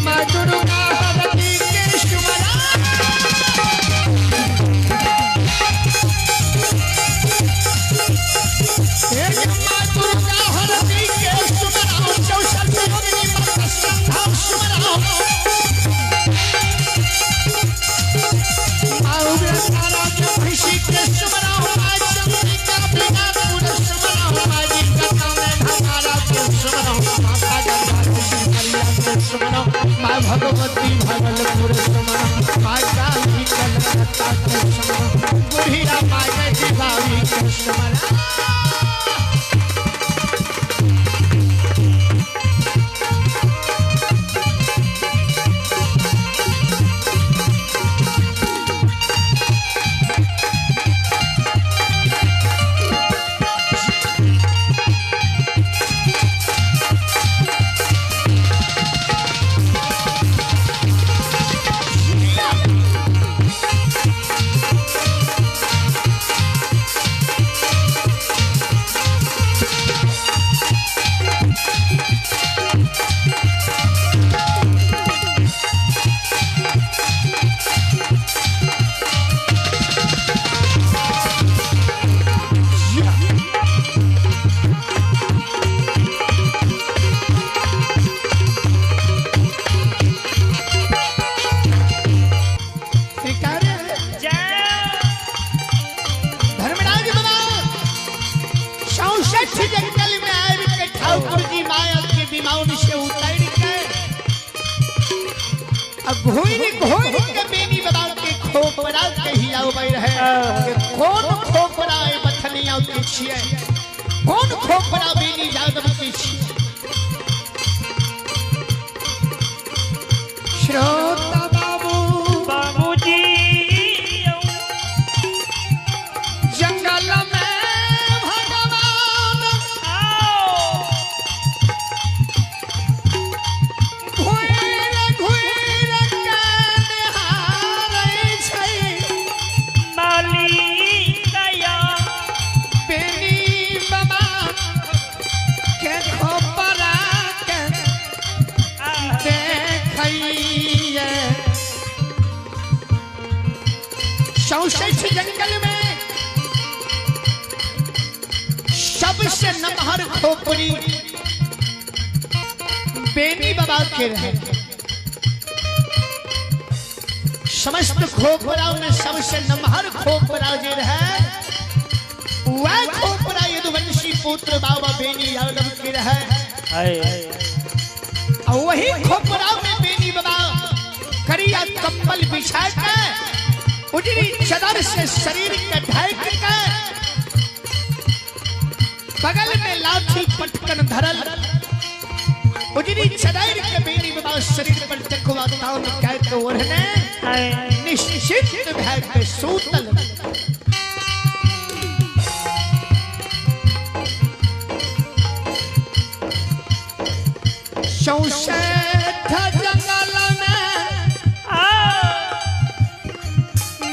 माँ दुर्गा हरती के सुमरा। माँ दुर्गा हरती के सुमरा, चौसठ योगिनी माता संधाम सुमरा। माँ उग्रतारा के ऋषि के सुमरा, माँ चंद्रिका बिनापुर सुमरा, माँ जिनका में भंगारा के सुमरा, माता गंगा के के सुमरा, माँ भगवती भागलपुर सुमरा, माँ काली कलकत्ता के सुमरा, बुढ़िया माँ गजबावी के सुमरा। जंगल में आए के ठाकुर जी माया के विमान से उतर के अब घोर घोर के बेनी बाबा के खोपड़ा के ही आवे रहे। कौन खोपड़ा है बथनिया के छिए, कौन खोपड़ा बेनी यादव के छिए। श्रोता बाबू बाबूजी जंगल में चौसठ जंगल में सबसे नमहर खोपड़ी बेनी बाबा के रहे। समस्त खोपड़ा में सबसे नमहर खोपड़ा जे रहे वह खोपड़ा यदुवंशी पुत्र बाबा बेनी यादव के रहे। और वही खोपड़ा में बेनी बाबा करिया कंबल बिछा के उजरी चादर से शरीर के ढक के बगल में लाठी पटकन धरल उजरी चादर के बेनी बाबा शरीर पर तकवा ताव कह के ओढ़ने निश्चित भय के सूतल। चौसठ जंगल में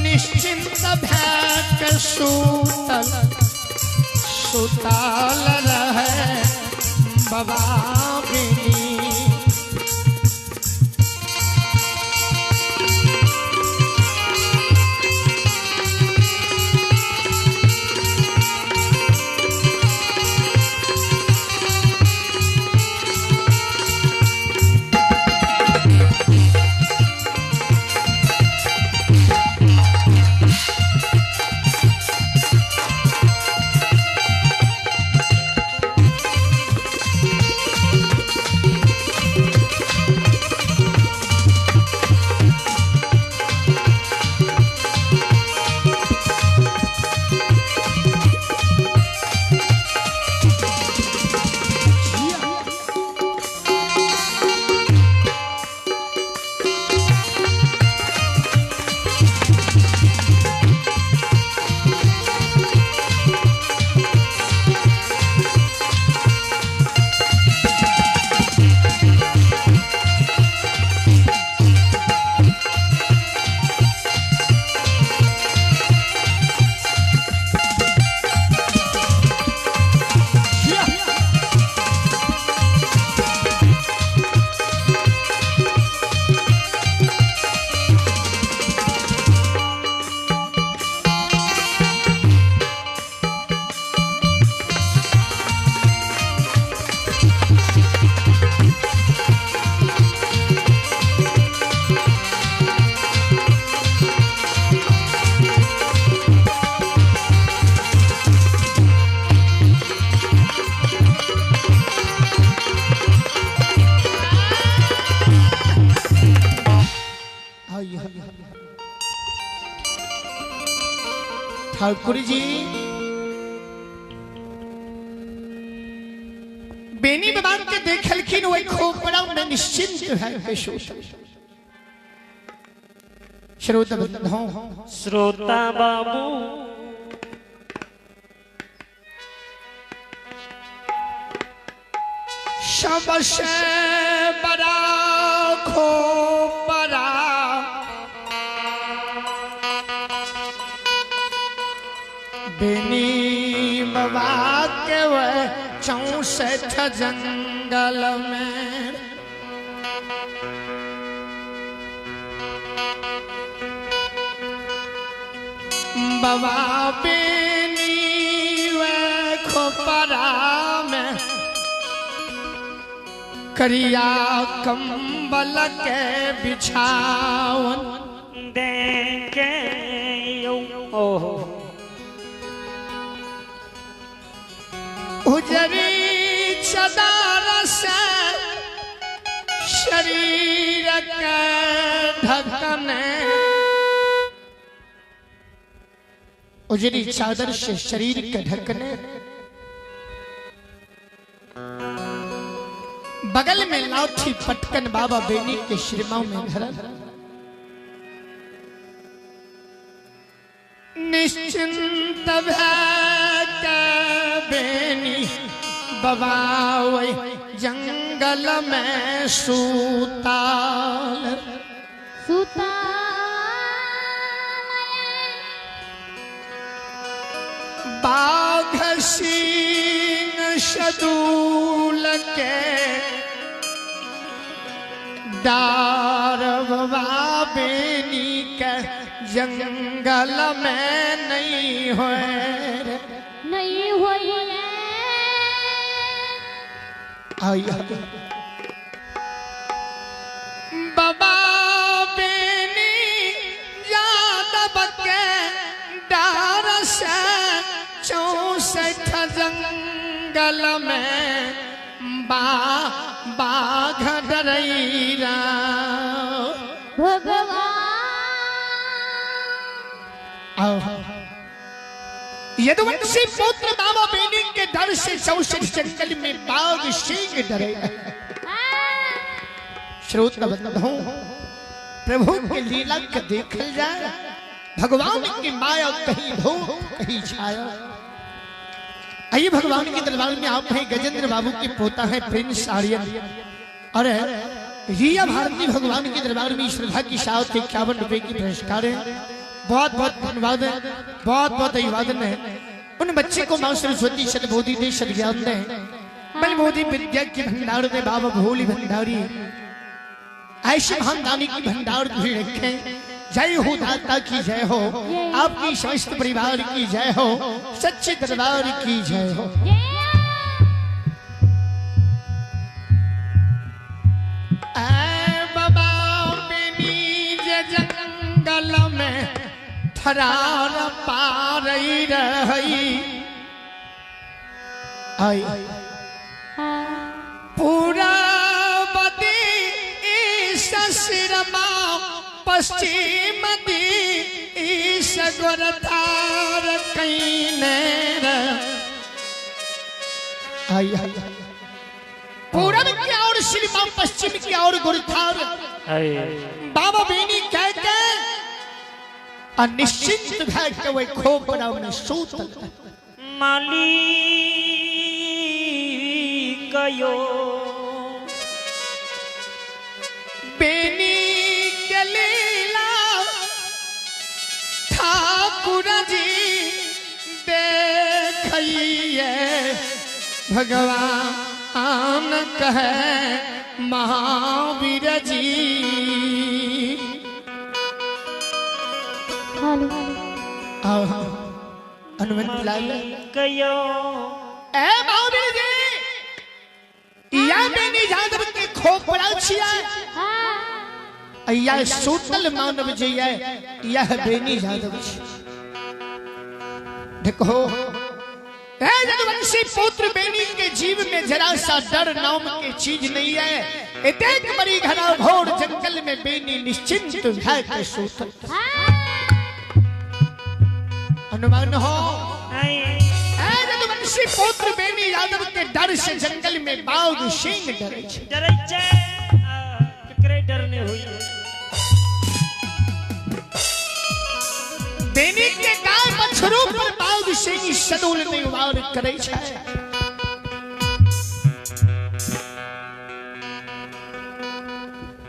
निश्चिंत भय सूतल सुताल रहे बाबा बेनी। ठाकुर जी बेनी बाबा के देखलखिन ओहि खोपड़ा में निश्चिंत भए के सुतल। श्रोता बंधु, श्रोता बाबू, सबसे बड़ा खोपड़ा बेनी बाबा के वह 64 जंगल में। बाबा बेनी वह खोपड़ा में करिया कंबल के बिछावन देखे ओहो उजरी चदार से शरीर के ढकने, उजरी चादर से शरीर के ढकने, बगल में लाठी पटकन बाबा बेनी के श्रीमाओं में धरल। निश्चिंत भय के बेनी बाबा वही जंगल में सूताल। बाघ सिंह शदूल के डार बाबा बेनी के जंगल में नहीं होए, नहीं होए। आई बाबा बेनी यादव के डार से 64 जंगल में बाघ डरैरा भगवान। यदुवंशी पुत्र बाबा बेनी के डर से 64 जंगल में बाघ सिंह डरे। श्रोता बंधु, प्रभु के लीला के देखल जाए, भगवान की माया कहीं धूप कहीं छाया। आइए भगवान के दरबार में आप हैं गजेंद्र बाबू के पोता है प्रिंस आर्यन और रिया भारती भगवान के दरबार में श्रद्धा की साथ 51 रुपए की पुरस्कार है। बहुत बहुत धन्यवाद है, बहुत बहुत अभिवादन है। उन बच्चे को माँ सरस्वती सदबोधि दे, सदज्ञान दे, बलबोधि विद्या के भंडार दे, बाबा भोली भंडारी ऐसे महान की भंडार भी रखें। जय हो दाता की जय हो, आपकी समस्त परिवार की जय हो, सच्चे दरबार की जय हो। ऐ बाबा बेनी जंगल में थरार पारई रही आई पूरा बदी ससुरमा पश्चिम दी गोरथार कईने आई आई। पूरब की ओर श्रीमा पश्चिम की ओर गुरथार बाबा बेनी कह के अनिश्चिंत भय के वह खोपड़ा में सूतल। माली कयो बेनी के लीला ठाकुर जी देखिए भगवान कहे महावीर जी। हनुमंत लाल कयो ए महावीर जी, या बेनी यादव के खोपड़ा छिया या सूतल मानव जी है, यह बेनी यादव छी। देखो यदुवंशी पुत्र बेनी के जीव में जरा सा डर नाम के चीज नहीं है। इतेक बड़ी घना घोर जंगल में बेनी निश्चिंत भय के सूतल। हनुमान हो यदुवंशी पुत्र बेनी यादव के डर से जंगल में बाघ सिंह डरे छे। डरे छे केकरे डर ने हुई। बेनी के गाय बछड़ों पर बाघ सिंह सदोल में वार करे छे।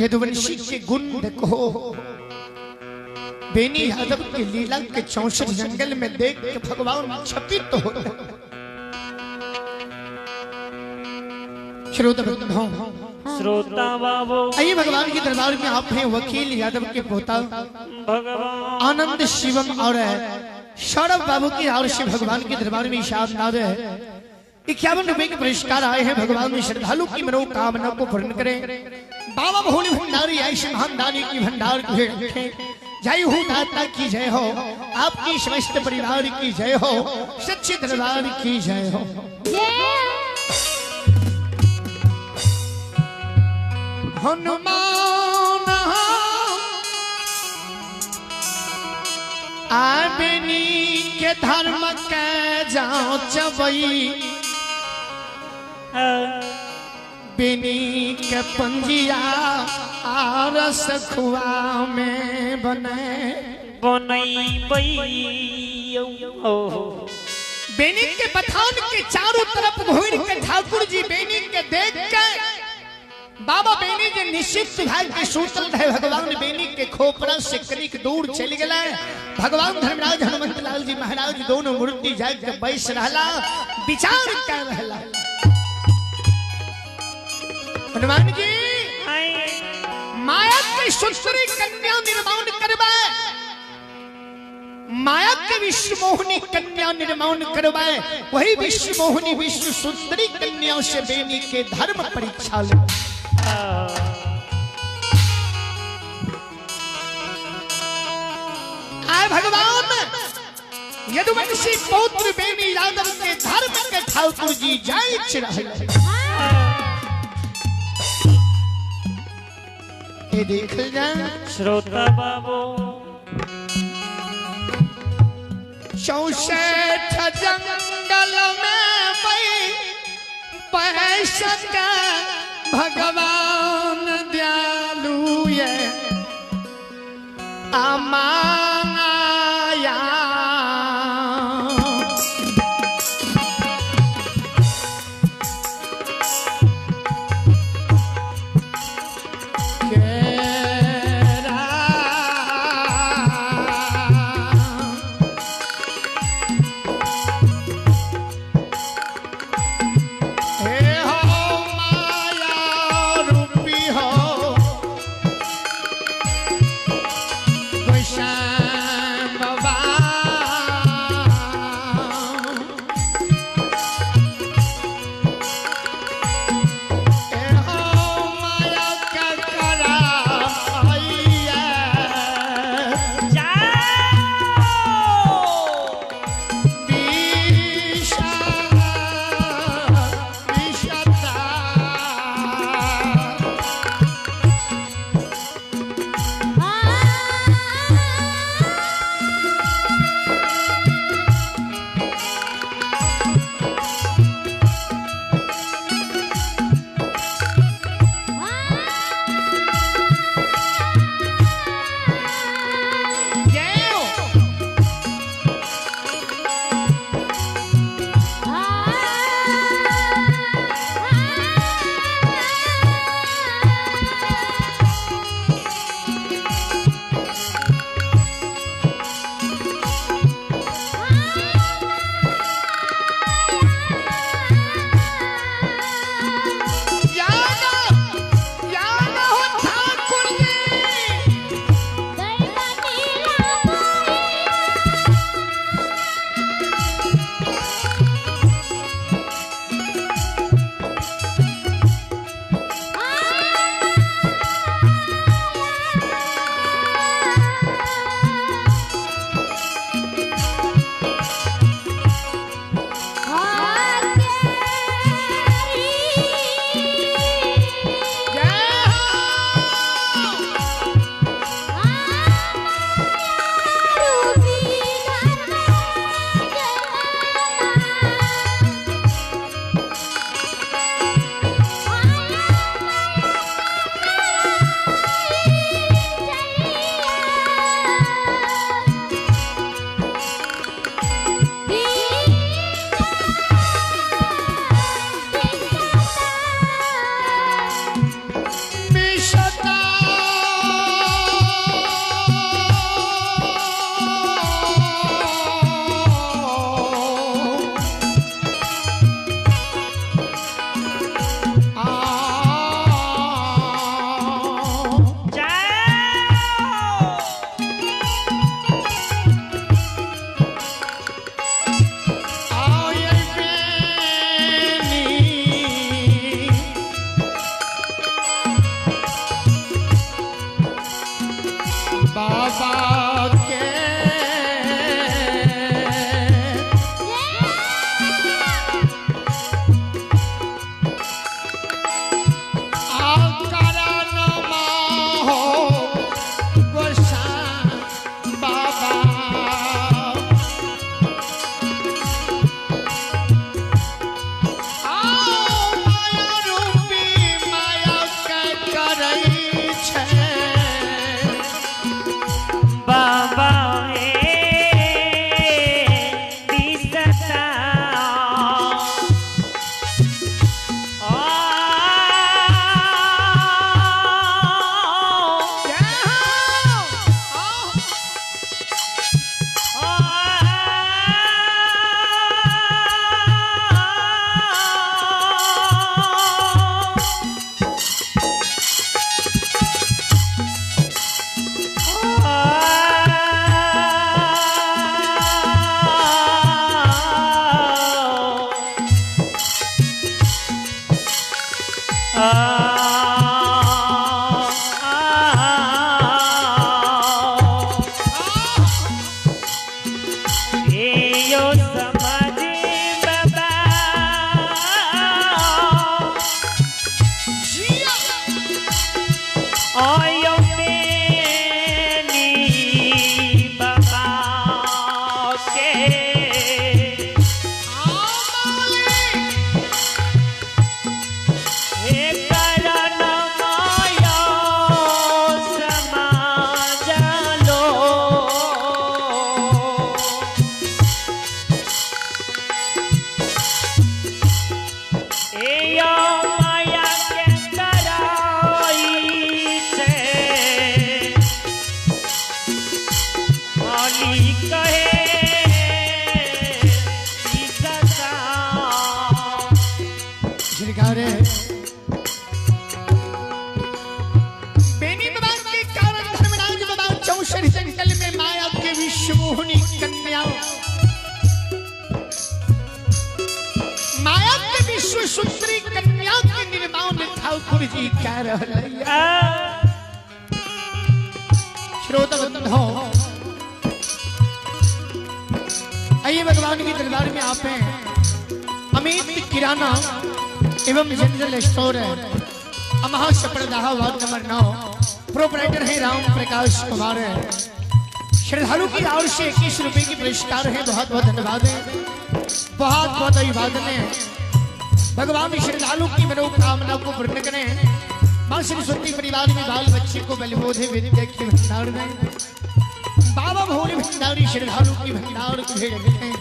यदुवंशी के गुण देखो, बेनी यादव के लीला के 64 जंगल में देख के भगवान छपित हो। श्रोता बाबू आइए भगवान के दरबार में आप हैं वकील यादव के पोता भगवान आनंद शिवम और सौरभ बाबू की ओर से भगवान के दरबार में शानदार है 51 रुपए के पुरस्कार आए हैं। भगवान श्रद्धालु की मनोकामना को पूर्ण करें। बाबा भोले भंडारी ऐसे महान दानी की भंडार को रखें। जय हो दाता की जय हो, आपकी समस्त परिवार की जय हो, सच्चे दरबार की जय हो। हनुमान आबनी के धर्म के जाओ चबई, बेनी के पंजिया आरस खुआ में बने बनई। बेनी के बथान के चारों तरफ घूर के ठाकुर जी बेनी के देख के बाबा बेनी जी निश्चित भाई के सूतल रहे। भगवान बेनी के खोपड़ा से कनिक दूर चल गए। भगवान धर्मराज हनुमंत लाल जी महाराज दोनों मूर्ति जाके बैस रहला, विचार कर रहला। हनुमान जी माया के सुंदरी कन्या निर्माण करवाए, माया के विश्व मोहिनी कन्या निर्माण करवाए, वही विश्व मोहिनी विश्व सुंदरी कन्या से बेनी के धर्म परीक्षा ले। आए भगवान यदुवंशी पौत्र बेनी यादव के धर्म के ठाकुर जी जाय रहे। ये देख श्रोता बाबू 64 जंगल में पैसक भगवान दयालु ये अमाया। हे हो माया रूपी ठाकुर जी कह रहे। श्रोता बंधो, आइए भगवान के दरबार में आप हैं। अमित किराना एवं जनरल स्टोर है, अमहा सपरदाहा वार्ड नंबर 9, प्रोपराइटर है राम प्रकाश कुमार है। श्रद्धालु की ओर से 21 रुपए की पुरस्कार है। बहुत बहुत धन्यवाद है, बहुत बहुत अभिवादन है। भगवान श्रद्धालु की मनोकामना को पूर्ण करें। मां सरस्वती परिवार में बाल बच्चे को बलबोधे विद्या के भंडार में बाबा भोले भंडारी श्रद्धालु की भंडार को भेड़ रखें।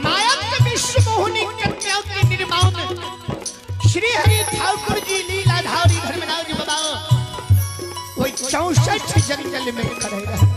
माया के विश्व मोहिनी कन्या के निर्माण श्री हरि ठाकुर जी लीलाधारी धर्मराज बाबा वही 64 जंगल में खड़े रहे।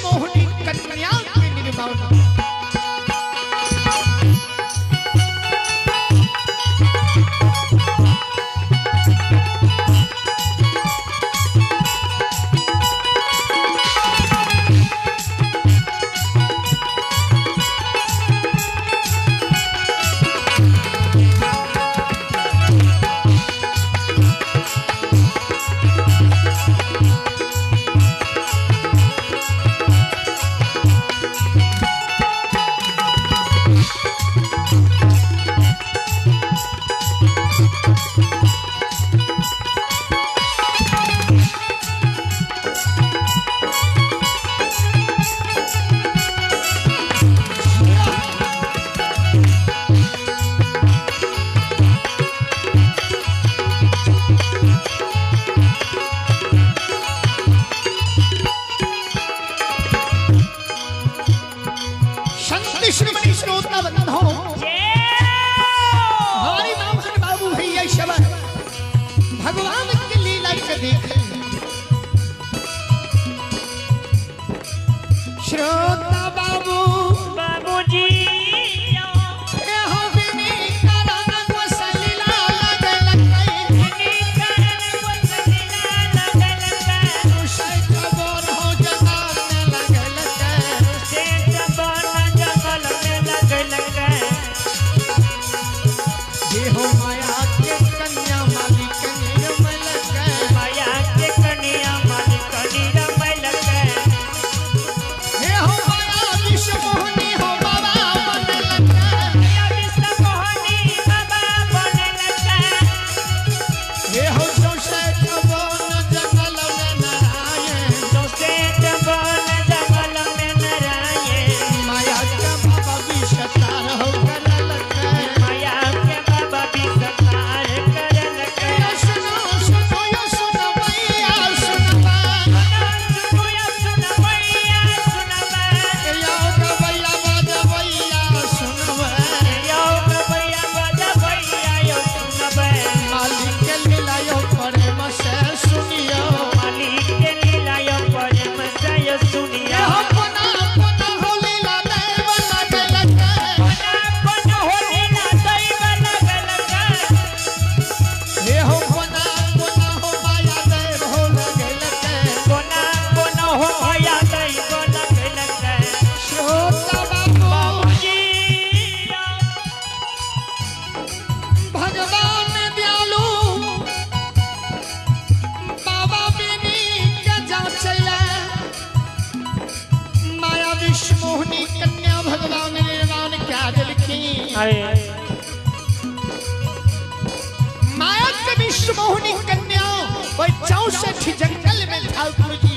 मोहिनी कन्या के निर्माण हमारे मामन बाबू भैया शबर भगवान की लीला के देखे। श्रोता बाबू बाबूजी माया के कन्या मालिक निरमल। के आए माया के विश्व मोहिनी कन्या वही 64 जंगल में ठाकुर जी